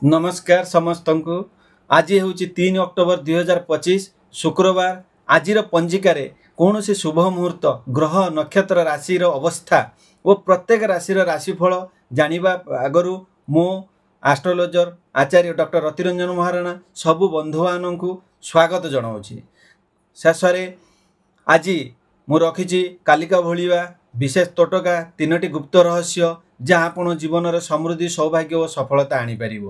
ନମସ୍କାର ସମସ୍ତଙ୍କୁ। ଆଜି ହେଉଛି 3 ଅକ୍ଟୋବର 2025, ଶୁକ୍ରବାର। ଆଜିର ପଞ୍ଜିକାରେ କୌଣସି ଶୁଭ ମୁହୂର୍ତ୍ତ, ଗ୍ରହ, ନକ୍ଷତ୍ର, ରାଶିର ଅବସ୍ଥା ଓ ପ୍ରତ୍ୟେକ ରାଶିର ରାଶିଫଳ ଜାଣିବା ଆଗରୁ ମୁଁ ଆଷ୍ଟ୍ରୋଲୋଜର ଆଚାର୍ଯ୍ୟ ଡକ୍ଟର ରତିରଞ୍ଜନ ମହାରଣା ସବୁ ବନ୍ଧୁମାନଙ୍କୁ ସ୍ୱାଗତ ଜଣାଉଛି। ଶେଷରେ ଆଜି ମୁଁ ରଖିଛି କାଲିକା ଭଳିଆ ବିଶେଷ ତୋଟକା 3ଟି ଗୁପ୍ତ ରହସ୍ୟ, ଯାହା ଆପଣ ଜୀବନରେ ସମୃଦ୍ଧି, ସୌଭାଗ୍ୟ ଓ ସଫଳତା ଆଣିପାରିବ।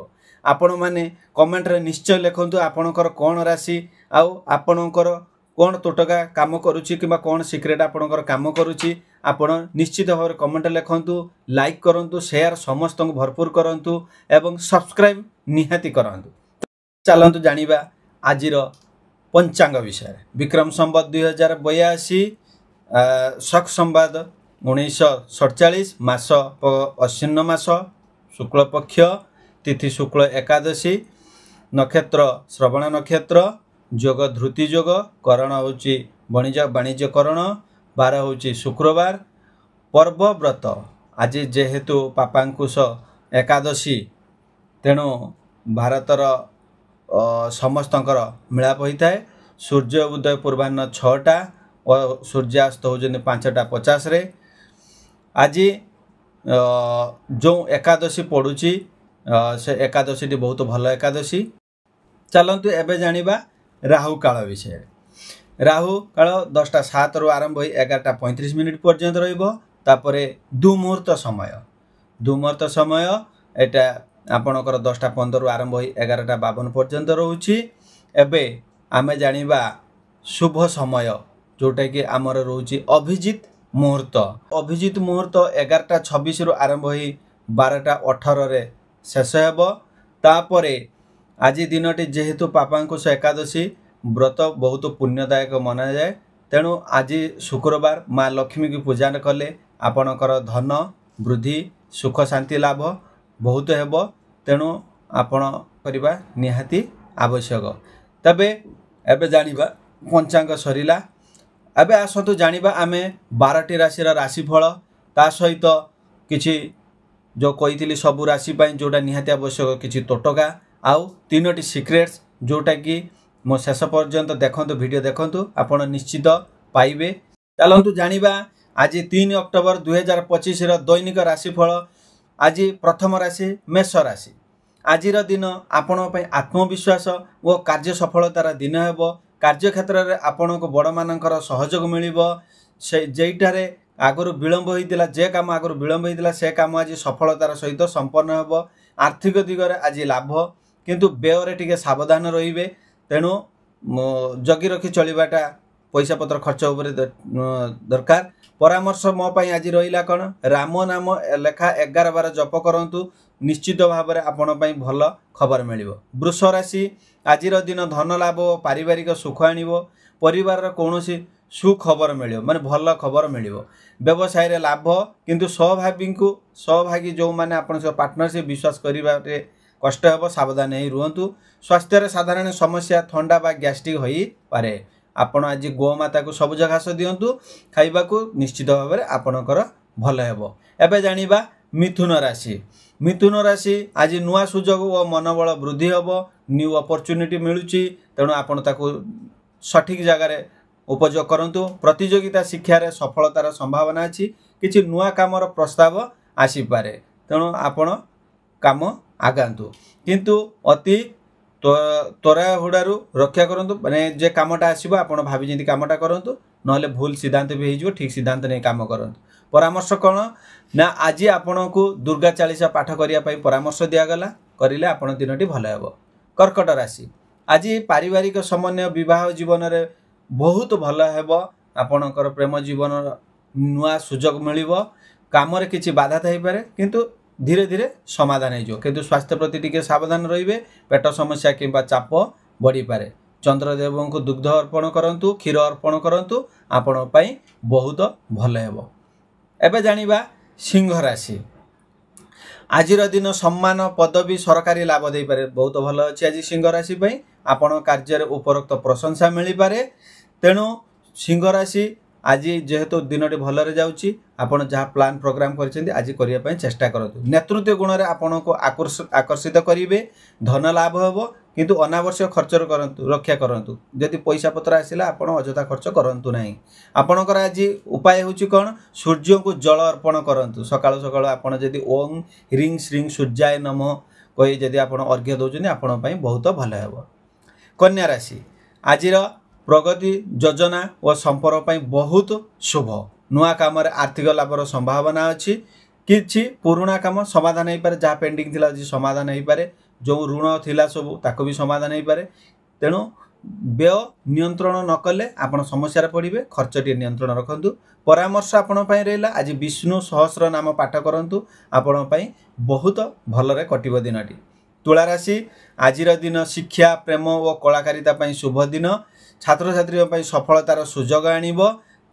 ଆପଣମାନେ କମେଣ୍ଟରେ ନିଶ୍ଚୟ ଲେଖନ୍ତୁ ଆପଣଙ୍କର କ'ଣ ରାଶି ଆଉ ଆପଣଙ୍କର କ'ଣ ତୋଟକା କାମ କରୁଛି କିମ୍ବା କ'ଣ ସିକ୍ରେଟ୍ ଆପଣଙ୍କର କାମ କରୁଛି। ଆପଣ ନିଶ୍ଚିତ ଭାବରେ କମେଣ୍ଟ ଲେଖନ୍ତୁ, ଲାଇକ୍ କରନ୍ତୁ, ସେୟାର ସମସ୍ତଙ୍କୁ ଭରପୁର କରନ୍ତୁ ଏବଂ ସବସ୍କ୍ରାଇବ୍ ନିହାତି କରନ୍ତୁ। ଚାଲନ୍ତୁ ଜାଣିବା ଆଜିର ପଞ୍ଚାଙ୍ଗ ବିଷୟରେ। ବିକ୍ରମ ସମ୍ବତ 2082, ଶକ ସମ୍ବାଦ 1947, ମାସ ଅଶ୍ୱିନ ମାସ, ଶୁକ୍ଳପକ୍ଷ, ତିଥି ଶୁକ୍ଳ ଏକାଦଶୀ, ନକ୍ଷତ୍ର ଶ୍ରବଣ ନକ୍ଷତ୍ର, ଯୋଗ ଧୃତି ଯୋଗ, କରଣ ହେଉଛି ବାଣିଜ୍ୟ କରଣ, ବାର ହେଉଛି ଶୁକ୍ରବାର, ପର୍ବ ବ୍ରତ। ଆଜି ଯେହେତୁ ପାପାଙ୍କୁଶ ଏକାଦଶୀ, ତେଣୁ ଭାରତର ସମସ୍ତଙ୍କର ମିଳାପ ହୋଇଥାଏ। ସୂର୍ଯ୍ୟ ଉଦୟ ପୂର୍ବାହ୍ନ 6ଟା ଓ ସୂର୍ଯ୍ୟାସ୍ତ ହେଉଛନ୍ତି 5ଟା 50ରେ। ଆଜି ଯେଉଁ ଏକାଦଶୀ ପଡ଼ୁଛି, ସେ ଏକାଦଶୀଟି ବହୁତ ଭଲ ଏକାଦଶୀ। ଚାଲନ୍ତୁ ଏବେ ଜାଣିବା ରାହୁ କାଳ ବିଷୟରେ। ରାହୁ କାଳ 10ଟା 7ରୁ ଆରମ୍ଭ ହୋଇ 11ଟା 35 ମିନିଟ୍ ପର୍ଯ୍ୟନ୍ତ ରହିବ। ତାପରେ ଦୁମୁହୂର୍ତ୍ତ ସମୟ, ଦୁମୁହୂର୍ତ୍ତ ସମୟ ଏଇଟା ଆପଣଙ୍କର 10ଟା 15ରୁ ଆରମ୍ଭ ହୋଇ 11ଟା 52 ପର୍ଯ୍ୟନ୍ତ ରହୁଛି। ଏବେ ଆମେ ଜାଣିବା ଶୁଭ ସମୟ, ଯେଉଁଟାକି ଆମର ରହୁଛି ଅଭିଜିତ ମୁହୂର୍ତ୍ତ। ଅଭିଜିତ ମୁହୂର୍ତ୍ତ 11ଟା 26ରୁ ଆରମ୍ଭ ହୋଇ 12ଟା 18ରେ ଶେଷ ହେବ। ତାପରେ ଆଜି ଦିନଟି ଯେହେତୁ ପାପାଙ୍କୁଶ ଏକାଦଶୀ ବ୍ରତ ବହୁତ ପୁଣ୍ୟଦାୟକ ମନାଯାଏ, ତେଣୁ ଆଜି ଶୁକ୍ରବାର ମା ଲକ୍ଷ୍ମୀକୁ ପୂଜା କଲେ ଆପଣଙ୍କର ଧନ ବୃଦ୍ଧି, ସୁଖ ଶାନ୍ତି ଲାଭ ବହୁତ ହେବ। ତେଣୁ ଆପଣ କରିବା ନିହାତି ଆବଶ୍ୟକ। ତେବେ ଏବେ ଜାଣିବା, ପଞ୍ଚାଙ୍ଗ ସରିଲା। ଏବେ ଆସନ୍ତୁ ଜାଣିବା ଆମେ 12ଟି ରାଶିର ରାଶିଫଳ, ତା ସହିତ କିଛି ଯେଉଁ କହିଥିଲି ସବୁ ରାଶି ପାଇଁ ଯେଉଁଟା ନିହାତି ଆବଶ୍ୟକ, କିଛି ତୋଟକା ଆଉ 3ଟି ସିକ୍ରେଟ୍ସ, ଯେଉଁଟାକି ମୋ ଶେଷ ପର୍ଯ୍ୟନ୍ତ ଦେଖନ୍ତୁ, ଭିଡ଼ିଓ ଦେଖନ୍ତୁ, ଆପଣ ନିଶ୍ଚିତ ପାଇବେ। ଚାଲନ୍ତୁ ଜାଣିବା ଆଜି 3 ଅକ୍ଟୋବର 2025ର ଦୈନିକ ରାଶିଫଳ। ଆଜି ପ୍ରଥମ ରାଶି ମେଷ ରାଶି। ଆଜିର ଦିନ ଆପଣଙ୍କ ପାଇଁ ଆତ୍ମବିଶ୍ୱାସ ଓ କାର୍ଯ୍ୟ ସଫଳତାର ଦିନ ହେବ। କାର୍ଯ୍ୟକ୍ଷେତ୍ରରେ ଆପଣଙ୍କୁ ବଡ଼ମାନଙ୍କର ସହଯୋଗ ମିଳିବ। ସେ ଯେଉଁଠାରେ ଆଗରୁ ବିଳମ୍ବ ହୋଇଥିଲା, ଯେ କାମ ଆଗରୁ ବିଳମ୍ବ ହୋଇଥିଲା, ସେ କାମ ଆଜି ସଫଳତାର ସହିତ ସମ୍ପନ୍ନ ହେବ। ଆର୍ଥିକ ଦିଗରେ ଆଜି ଲାଭ, କିନ୍ତୁ ବ୍ୟୟରେ ଟିକେ ସାବଧାନ ରହିବେ। ତେଣୁ ଜଗି ରଖି ଚଳିବାଟା ପଇସା ପତ୍ର ଖର୍ଚ୍ଚ ଉପରେ ଦରକାର। ପରାମର୍ଶ ମୋ ପାଇଁ ଆଜି ରହିଲା କ'ଣ? ରାମ ନାମ ଲେଖା 11 ବାର ଜପ କରନ୍ତୁ, ନିଶ୍ଚିତ ଭାବରେ ଆପଣ ପାଇଁ ଭଲ ଖବର ମିଳିବ। ବୃଷ ରାଶି। ଆଜିର ଦିନ ଧନ ଲାଭ ଓ ପାରିବାରିକ ସୁଖ ଆଣିବ। ପରିବାରର କୌଣସି ସୁଖବର ମିଳିବ, ମାନେ ଭଲ ଖବର ମିଳିବ। ବ୍ୟବସାୟରେ ଲାଭ, କିନ୍ତୁ ସହଭାଗୀ ଯେଉଁମାନେ ଆପଣଙ୍କ ସହ ପାର୍ଟନରସିପ୍, ବିଶ୍ୱାସ କରିବାରେ କଷ୍ଟ ହେବ, ସାବଧାନ ହେଇ ରୁହନ୍ତୁ। ସ୍ୱାସ୍ଥ୍ୟରେ ସାଧାରଣ ସମସ୍ୟା, ଥଣ୍ଡା ବା ଗ୍ୟାଷ୍ଟ୍ରିକ୍ ହୋଇପାରେ। ଆପଣ ଆଜି ଗୋମାତାକୁ ସବୁଜ ଘାସ ଦିଅନ୍ତୁ ଖାଇବାକୁ, ନିଶ୍ଚିତ ଭାବରେ ଆପଣଙ୍କର ଭଲ ହେବ। ଏବେ ଜାଣିବା ମିଥୁନ ରାଶି। ମିଥୁନ ରାଶି, ଆଜି ନୂଆ ସୁଯୋଗ ଓ ମନୋବଳ ବୃଦ୍ଧି ହେବ। ନ୍ୟୁ ଅପରଚ୍ୟୁନିଟି ମିଳୁଛି, ତେଣୁ ଆପଣ ତାକୁ ସଠିକ୍ ଜାଗାରେ ଉପଯୋଗ କରନ୍ତୁ। ପ୍ରତିଯୋଗିତା, ଶିକ୍ଷାରେ ସଫଳତାର ସମ୍ଭାବନା ଅଛି। କିଛି ନୂଆ କାମର ପ୍ରସ୍ତାବ ଆସିପାରେ, ତେଣୁ ଆପଣ କାମ ଆଗାନ୍ତୁ, କିନ୍ତୁ ଅତି ତ୍ୱରାହୁଡ଼ାରୁ ରକ୍ଷା କରନ୍ତୁ। ମାନେ ଯେ କାମଟା ଆସିବ, ଆପଣ ଭାବିଛନ୍ତି କାମଟା କରନ୍ତୁ, ନହେଲେ ଭୁଲ ସିଦ୍ଧାନ୍ତ ବି ହେଇଯିବ। ଠିକ୍ ସିଦ୍ଧାନ୍ତ ନେଇ କାମ କରନ୍ତୁ। ପରାମର୍ଶ କ'ଣ ନା ଆଜି ଆପଣଙ୍କୁ ଦୁର୍ଗା ଚାଳିଶା ପାଠ କରିବା ପାଇଁ ପରାମର୍ଶ ଦିଆଗଲା। କରିଲେ ଆପଣ ଦିନଟି ଭଲ ହେବ। କର୍କଟ ରାଶି। ଆଜି ପାରିବାରିକ ସମନ୍ୱୟ, ବିବାହ ଜୀବନରେ ବହୁତ ଭଲ ହେବ। ଆପଣଙ୍କର ପ୍ରେମ ଜୀବନର ନୂଆ ସୁଯୋଗ ମିଳିବ। କାମରେ କିଛି ବାଧା ଥାଇପାରେ, କିନ୍ତୁ ଧୀରେ ଧୀରେ ସମାଧାନ ହେଇଯିବ। କିନ୍ତୁ ସ୍ୱାସ୍ଥ୍ୟ ପ୍ରତି ଟିକେ ସାବଧାନ ରହିବେ। ପେଟ ସମସ୍ୟା କିମ୍ବା ଚାପ ବଢ଼ିପାରେ। ଚନ୍ଦ୍ରଦେବଙ୍କୁ ଦୁଗ୍ଧ ଅର୍ପଣ କରନ୍ତୁ, କ୍ଷୀର ଅର୍ପଣ କରନ୍ତୁ, ଆପଣଙ୍କ ପାଇଁ ବହୁତ ଭଲ ହେବ। ଏବେ ଜାଣିବା ସିଂହ ରାଶି। ଆଜିର ଦିନ ସମ୍ମାନ, ପଦବୀ, ସରକାରୀ ଲାଭ ଦେଇପାରେ। ବହୁତ ଭଲ ଅଛି ଆଜି ସିଂହ ରାଶି ପାଇଁ। ଆପଣ କାର୍ଯ୍ୟରେ ଉପରୋକ୍ତ ପ୍ରଶଂସା ମିଳିପାରେ। ତେଣୁ ସିଂହ ରାଶି ଆଜି ଯେହେତୁ ଦିନଟି ଭଲରେ ଯାଉଛି, ଆପଣ ଯାହା ପ୍ଲାନ୍ ପ୍ରୋଗ୍ରାମ କରିଛନ୍ତି ଆଜି କରିବା ପାଇଁ ଚେଷ୍ଟା କରନ୍ତୁ। ନେତୃତ୍ୱ ଗୁଣରେ ଆପଣଙ୍କୁ ଆକର୍ଷିତ କରିବେ, ଧନ ଲାଭ ହେବ, କିନ୍ତୁ ଅନାବଶ୍ୟକ ଖର୍ଚ୍ଚରୁ କରନ୍ତୁ ରକ୍ଷା କରନ୍ତୁ। ଯଦି ପଇସା ପତ୍ର ଆସିଲା, ଆପଣ ଅଯଥା ଖର୍ଚ୍ଚ କରନ୍ତୁ ନାହିଁ। ଆପଣଙ୍କର ଆଜି ଉପାୟ ହେଉଛି କ'ଣ? ସୂର୍ଯ୍ୟଙ୍କୁ ଜଳ ଅର୍ପଣ କରନ୍ତୁ। ସକାଳୁ ସକାଳୁ ଆପଣ ଯଦି ଓಂ ହ୍ରିଂ ଶ୍ରୀଂ ସୂର୍ଯ୍ୟାୟ ନମଃ କହି ଯଦି ଆପଣ ଅର୍ଘ୍ୟ ଦେଉଛନ୍ତି, ଆପଣଙ୍କ ପାଇଁ ବହୁତ ଭଲ ହେବ। କନ୍ୟା ରାଶି, ଆଜିର ପ୍ରଗତି ଯୋଜନା ଓ ସମ୍ପର୍କ ପାଇଁ ବହୁତ ଶୁଭ। ନୂଆ କାମରେ ଆର୍ଥିକ ଲାଭର ସମ୍ଭାବନା ଅଛି। କିଛି ପୁରୁଣା କାମ ସମାଧାନ ହେଇପାରେ। ଯାହା ପେଣ୍ଡିଂ ଥିଲା ଆଜି ସମାଧାନ ହେଇପାରେ। ଯେଉଁ ଋଣ ଥିଲା ସବୁ ତାକୁ ବି ସମାଧାନ ହେଇପାରେ। ତେଣୁ ବ୍ୟୟ ନିୟନ୍ତ୍ରଣ ନ କଲେ ଆପଣ ସମସ୍ୟାରେ ପଡ଼ିବେ। ଖର୍ଚ୍ଚ ଟିକେ ନିୟନ୍ତ୍ରଣ ରଖନ୍ତୁ। ପରାମର୍ଶ ଆପଣଙ୍କ ପାଇଁ ରହିଲା, ଆଜି ବିଷ୍ଣୁ ସହସ୍ର ନାମ ପାଠ କରନ୍ତୁ, ଆପଣଙ୍କ ପାଇଁ ବହୁତ ଭଲରେ କଟିବ ଦିନଟି। ତୁଳା ରାଶି, ଆଜିର ଦିନ ଶିକ୍ଷା, ପ୍ରେମ ଓ କଳାକାରିତା ପାଇଁ ଶୁଭ ଦିନ। ଛାତ୍ରଛାତ୍ରୀଙ୍କ ପାଇଁ ସଫଳତାର ସୁଯୋଗ ଆଣିବ,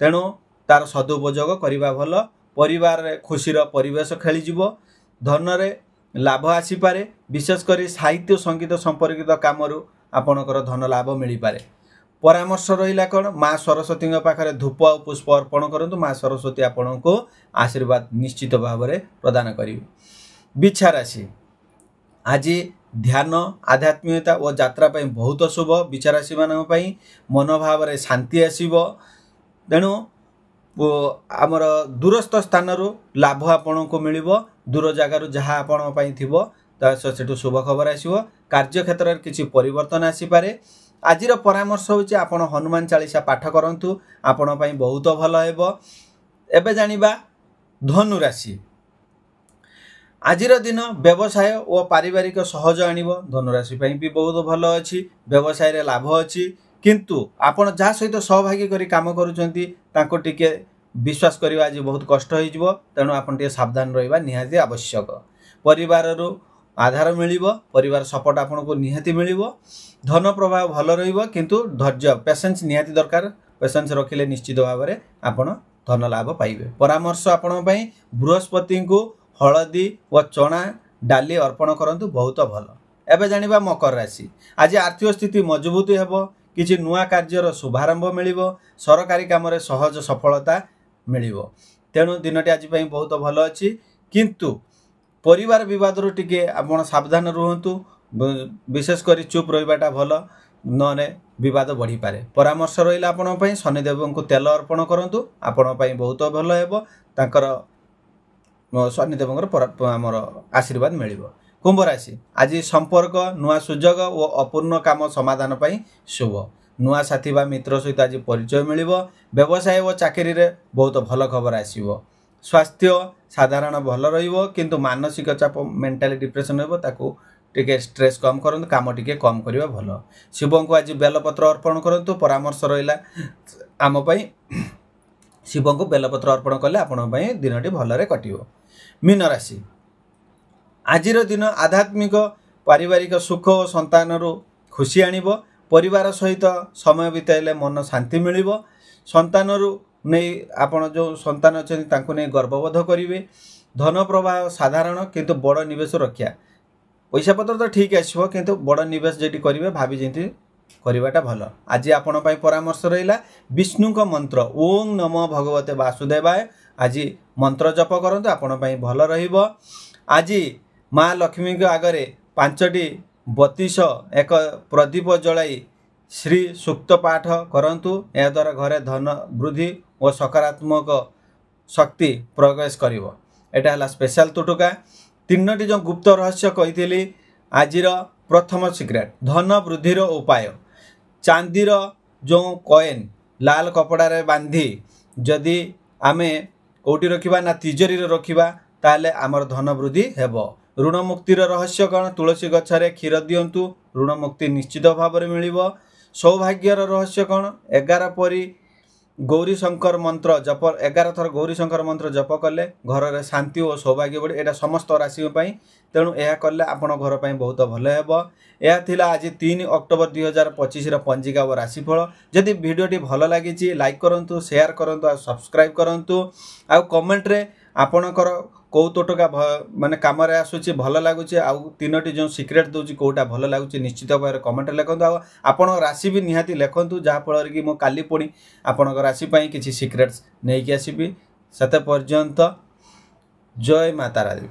ତେଣୁ ତାର ସଦୁପଯୋଗ କରିବା ଭଲ। ପରିବାରରେ ଖୁସିର ପରିବେଶ ଖେଳିଯିବ। ଧନରେ ଲାଭ ଆସିପାରେ। ବିଶେଷ କରି ସାହିତ୍ୟ ସଙ୍ଗୀତ ସମ୍ପର୍କିତ କାମରୁ ଆପଣଙ୍କର ଧନ ଲାଭ ମିଳିପାରେ। ପରାମର୍ଶ ରହିଲା କ'ଣ? ମା ସରସ୍ୱତୀଙ୍କ ପାଖରେ ଧୂପ ଆଉ ପୁଷ୍ପ ଅର୍ପଣ କରନ୍ତୁ। ମା ସରସ୍ୱତୀ ଆପଣଙ୍କୁ ଆଶୀର୍ବାଦ ନିଶ୍ଚିତ ଭାବରେ ପ୍ରଦାନ କରିବେ। ବିଛା ରାଶି, ଆଜି ଧ୍ୟାନ, ଆଧ୍ୟାତ୍ମିକତା ଓ ଯାତ୍ରା ପାଇଁ ବହୁତ ଶୁଭ। ବିଛାରାଶିମାନଙ୍କ ପାଇଁ ମନୋଭାବରେ ଶାନ୍ତି ଆସିବ। ତେଣୁ ଆମର ଦୂରସ୍ଥ ସ୍ଥାନରୁ ଲାଭ ଆପଣଙ୍କୁ ମିଳିବ। ଦୂର ଜାଗାରୁ ଯାହା ଆପଣଙ୍କ ପାଇଁ ଥିବ ତା ସେଠୁ ଶୁଭ ଖବର ଆସିବ। କାର୍ଯ୍ୟକ୍ଷେତ୍ରରେ କିଛି ପରିବର୍ତ୍ତନ ଆସିପାରେ। ଆଜିର ପରାମର୍ଶ ହେଉଛି ଆପଣ ହନୁମାନ ଚାଳିଶା ପାଠ କରନ୍ତୁ, ଆପଣଙ୍କ ପାଇଁ ବହୁତ ଭଲ ହେବ। ଏବେ ଜାଣିବା ଧନୁରାଶି। ଆଜିର ଦିନ ବ୍ୟବସାୟ ଓ ପାରିବାରିକ ସହଜ ଆଣିବ। ଧନୁରାଶି ପାଇଁ ବି ବହୁତ ଭଲ ଅଛି, ବ୍ୟବସାୟରେ ଲାଭ ଅଛି, କିନ୍ତୁ ଆପଣ ଯାହା ସହିତ ସହଭାଗୀ କରି କାମ କରୁଛନ୍ତି ତାଙ୍କୁ ଟିକେ ବିଶ୍ୱାସ କରିବା ଆଜି ବହୁତ କଷ୍ଟ ହେଇଯିବ। ତେଣୁ ଆପଣ ଟିକେ ସାବଧାନ ରହିବା ନିହାତି ଆବଶ୍ୟକ। ପରିବାରରୁ ଆଧାର ମିଳିବ, ପରିବାର ସପୋର୍ଟ ଆପଣଙ୍କୁ ନିହାତି ମିଳିବ। ଧନ ପ୍ରଭାବ ଭଲ ରହିବ, କିନ୍ତୁ ଧୈର୍ଯ୍ୟ, ପେସେନ୍ସ ନିହାତି ଦରକାର। ପେସେନ୍ସ ରଖିଲେ ନିଶ୍ଚିତ ଭାବରେ ଆପଣ ଧନ ଲାଭ ପାଇବେ। ପରାମର୍ଶ ଆପଣଙ୍କ ପାଇଁ, ବୃହସ୍ପତିଙ୍କୁ ହଳଦୀ ଓ ଚଣା ଡାଲି ଅର୍ପଣ କରନ୍ତୁ, ବହୁତ ଭଲ। ଏବେ ଜାଣିବା ମକର ରାଶି। ଆଜି ଆର୍ଥିକ ସ୍ଥିତି ମଜବୁତ ହେବ। କିଛି ନୂଆ କାର୍ଯ୍ୟର ଶୁଭାରମ୍ଭ ମିଳିବ। ସରକାରୀ କାମରେ ସହଜ ସଫଳତା ମିଳିବ। ତେଣୁ ଦିନଟି ଆଜି ପାଇଁ ବହୁତ ଭଲ ଅଛି, କିନ୍ତୁ ପରିବାର ବିବାଦରୁ ଟିକେ ଆପଣ ସାବଧାନ ରୁହନ୍ତୁ। ବିଶେଷ କରି ଚୁପ୍ ରହିବାଟା ଭଲ, ନହେଲେ ବିବାଦ ବଢ଼ିପାରେ। ପରାମର୍ଶ ରହିଲା ଆପଣଙ୍କ ପାଇଁ, ଶନିଦେବଙ୍କୁ ତେଲ ଅର୍ପଣ କରନ୍ତୁ, ଆପଣଙ୍କ ପାଇଁ ବହୁତ ଭଲ ହେବ। ତାଙ୍କର ଶନିଦେବଙ୍କର ଆମର ଆଶୀର୍ବାଦ ମିଳିବ। କୁମ୍ଭ ରାଶି, ଆଜି ସମ୍ପର୍କ, ନୂଆ ସୁଯୋଗ ଓ ଅପୂର୍ଣ୍ଣ କାମ ସମାଧାନ ପାଇଁ ଶୁଭ। ନୂଆ ସାଥୀ ବା ମିତ୍ର ସହିତ ଆଜି ପରିଚୟ ମିଳିବ। ବ୍ୟବସାୟ ଓ ଚାକିରିରେ ବହୁତ ଭଲ ଖବର ଆସିବ। ସ୍ୱାସ୍ଥ୍ୟ ସାଧାରଣ ଭଲ ରହିବ, କିନ୍ତୁ ମାନସିକ ଚାପ, ମେଣ୍ଟାଲି ଡିପ୍ରେସନ୍ ହେବ, ତାକୁ ଟିକେ ଷ୍ଟ୍ରେସ୍ କମ୍ କରନ୍ତୁ, କାମ ଟିକେ କମ୍ କରିବା ଭଲ। ଶିବଙ୍କୁ ଆଜି ବେଲପତ୍ର ଅର୍ପଣ କରନ୍ତୁ। ପରାମର୍ଶ ରହିଲା ଆମ ପାଇଁ, ଶିବଙ୍କୁ ବେଲପତ୍ର ଅର୍ପଣ କଲେ ଆପଣଙ୍କ ପାଇଁ ଦିନଟି ଭଲରେ କଟିବ। ମୀନ ରାଶି, ଆଜିର ଦିନ ଆଧ୍ୟାତ୍ମିକ, ପାରିବାରିକ ସୁଖ ଓ ସନ୍ତାନରୁ ଖୁସି ଆଣିବ। ପରିବାର ସହିତ ସମୟ ବିତାଇଲେ ମନ ଶାନ୍ତି ମିଳିବ। ସନ୍ତାନରୁ ନେଇ ଆପଣ ଯେଉଁ ସନ୍ତାନ ଅଛନ୍ତି ତାଙ୍କୁ ନେଇ ଗର୍ବବୋଧ କରିବେ। ଧନ ପ୍ରବାହ ସାଧାରଣ, କିନ୍ତୁ ବଡ଼ ନିବେଶ ରକ୍ଷା। ପଇସା ପତ୍ର ତ ଠିକ୍ ଆସିବ, କିନ୍ତୁ ବଡ଼ ନିବେଶ ଯେଠି କରିବେ ଭାବି ଯେମିତି କରିବାଟା ଭଲ। ଆଜି ଆପଣଙ୍କ ପାଇଁ ପରାମର୍ଶ ରହିଲା, ବିଷ୍ଣୁଙ୍କ ମନ୍ତ୍ର ଓଂ ନମୋ ଭଗବତେ ବାସୁଦେବାୟ ଆଜି ମନ୍ତ୍ର ଜପ କରନ୍ତୁ, ଆପଣଙ୍କ ପାଇଁ ଭଲ ରହିବ। ଆଜି ମା ଲକ୍ଷ୍ମୀଙ୍କ ଆଗରେ 5ଟି ବତିଶ ଏକ ପ୍ରଦୀପ ଜଳାଇ ଶ୍ରୀ ସୂକ୍ତ ପାଠ କରନ୍ତୁ। ଏହାଦ୍ୱାରା ଘରେ ଧନ ବୃଦ୍ଧି ଓ ସକାରାତ୍ମକ ଶକ୍ତି ପ୍ରବେଶ କରିବ। ଏଇଟା ହେଲା ସ୍ପେଶାଲ ତୁଟୁକା। 3ଟି ଯେଉଁ ଗୁପ୍ତ ରହସ୍ୟ କହିଥିଲି, ଆଜିର ପ୍ରଥମ ସିକ୍ରେଟ୍, ଧନ ବୃଦ୍ଧିର ଉପାୟ, ଚାନ୍ଦିର ଯେଉଁ କଏନ୍ ଲାଲ କପଡ଼ାରେ ବାନ୍ଧି ଯଦି ଆମେ କେଉଁଠି ରଖିବା ନା ତିଜୋରିରେ ରଖିବା, ତାହେଲେ ଆମର ଧନ ବୃଦ୍ଧି ହେବ। ଋଣମୁକ୍ତିର ରହସ୍ୟ କ'ଣ? ତୁଳସୀ ଗଛରେ କ୍ଷୀର ଦିଅନ୍ତୁ, ଋଣମୁକ୍ତି ନିଶ୍ଚିତ ଭାବରେ ମିଳିବ। ସୌଭାଗ୍ୟର ରହସ୍ୟ କ'ଣ? 11 ପରି ଗୌରୀଶଙ୍କର ମନ୍ତ୍ର ଜପ, 11 ଥର ଗୌରୀଶଙ୍କର ମନ୍ତ୍ର ଜପ କଲେ ଘରରେ ଶାନ୍ତି ଓ ସୌଭାଗ୍ୟ ବଢ଼େ। ଏଇଟା ସମସ୍ତ ରାଶିଙ୍କ ପାଇଁ, ତେଣୁ ଏହା କଲେ ଆପଣ ଘର ପାଇଁ ବହୁତ ଭଲ ହେବ। ଏହା ଥିଲା ଆଜି 3 ଅକ୍ଟୋବର 2025ର ପଞ୍ଜିକା ଓ ରାଶିଫଳ। ଯଦି ଭିଡ଼ିଓଟି ଭଲ ଲାଗିଛି, ଲାଇକ୍ କରନ୍ତୁ, ସେୟାର କରନ୍ତୁ ଆଉ ସବସ୍କ୍ରାଇବ୍ କରନ୍ତୁ, ଆଉ କମେଣ୍ଟରେ ଆପଣଙ୍କର କେଉଁ ତୋଟକା ମାନେ କାମରେ ଆସୁଛି, ଭଲ ଲାଗୁଛି, ଆଉ 3ଟି ଯେଉଁ ସିକ୍ରେଟ୍ ଦେଉଛି କେଉଁଟା ଭଲ ଲାଗୁଛି, ନିଶ୍ଚିତ ଭାବରେ କମେଣ୍ଟରେ ଲେଖନ୍ତୁ। ଆଉ ଆପଣଙ୍କ ରାଶି ବି ନିହାତି ଲେଖନ୍ତୁ, ଯାହାଫଳରେ କି ମୁଁ କାଲି ପୁଣି ଆପଣଙ୍କ ରାଶି ପାଇଁ କିଛି ସିକ୍ରେଟ୍ସ ନେଇକି ଆସିବି। ସେତେ ପର୍ଯ୍ୟନ୍ତ ଜୟ ମା ତାରାଦେବୀ।